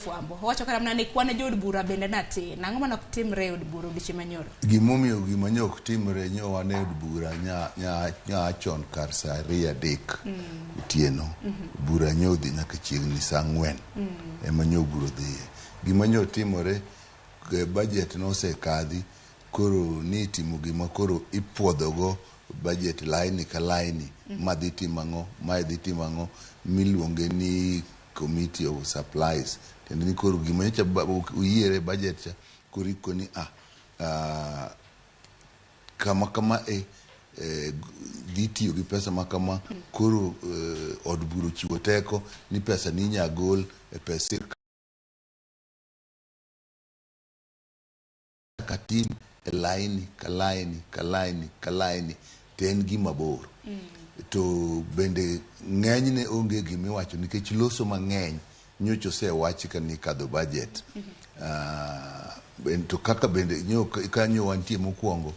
Fwambo. Owacho kata mana ni kwan jood bura bende natin. Ang'o mane ok timre e od bura odiochieng' manyoro? Gimomiyo gima nyo ok timre nyo wan e od bura nya, nya, nya chon kar saa ariyo adek otieno. Bura nyo odhi nyaka chiegni saa ang'wen ema nyo bura odhiye. Gima nyo timore, budget nosekadhi koro ni itimo gima koro ipuodhogo budget laini ka laini ma dhi timo ang'o, mae dhi timo ang'o miluonge ni committee of supplies. Tiende ni koro gima nyocha oyiere budget cha koro ikoni kama kama e dhi tiyo gi pesa ma kama koro od bura ochiwo teko ni pesa ni inya gol e pes sirkal katin e laini ka laini ka laini ka laini to en gima bor. To bende ng'enyne onge gima iwacho nikech loso mang'eny nyocha osewachi ka ni kadho budget. To kaka bende nyo kanyo wantie mokwongo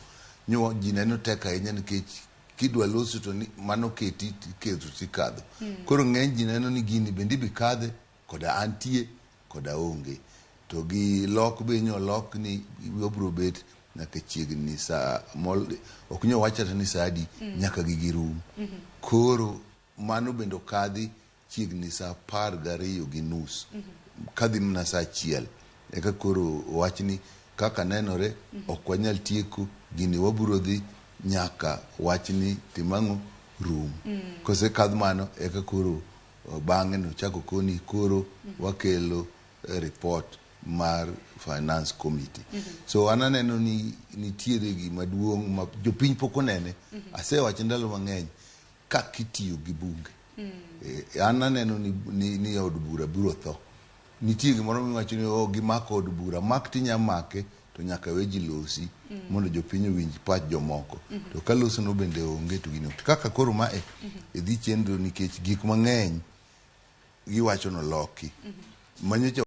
nyo ji neno tek ahinya nikech kidwa loso to ni mano keti tiketo tikadho. Koro ng'eny ji neno ni gini bende ibi kadhe koda antie koda onge. To gi lok be nyo lok ni wabro bet nyaka chiegni saa mol, ok nyo wach kata ni saa adi nyaka gigi rum. Koro mano bende okadhi chiegni saa 12:30 kadhi mana saa 1 eka koro wach ni kaka nenore ok wanyal tieko gini wabro dhi nyaka wach ni timang'o rum. Kosekadh mano eka koro bang'e no chako koni koro wakelo report mar finance committee. So an aneno ni nitiere gima duong' ma jopiny pok onene. Asewache ndalo mang'eny kaka itiyo gi bunge. An aneno ni od bura biro tho. Nitie gimoro miwacho ni oh, gimako od bura. Mak tinya make to nyaka we ji losi mondo jopiny owinj pach jomoko. To ka loso no bende onge to gino. Kaka koro mae idhi chenro nikech gik mang'eny giwacho noloki. Manyocha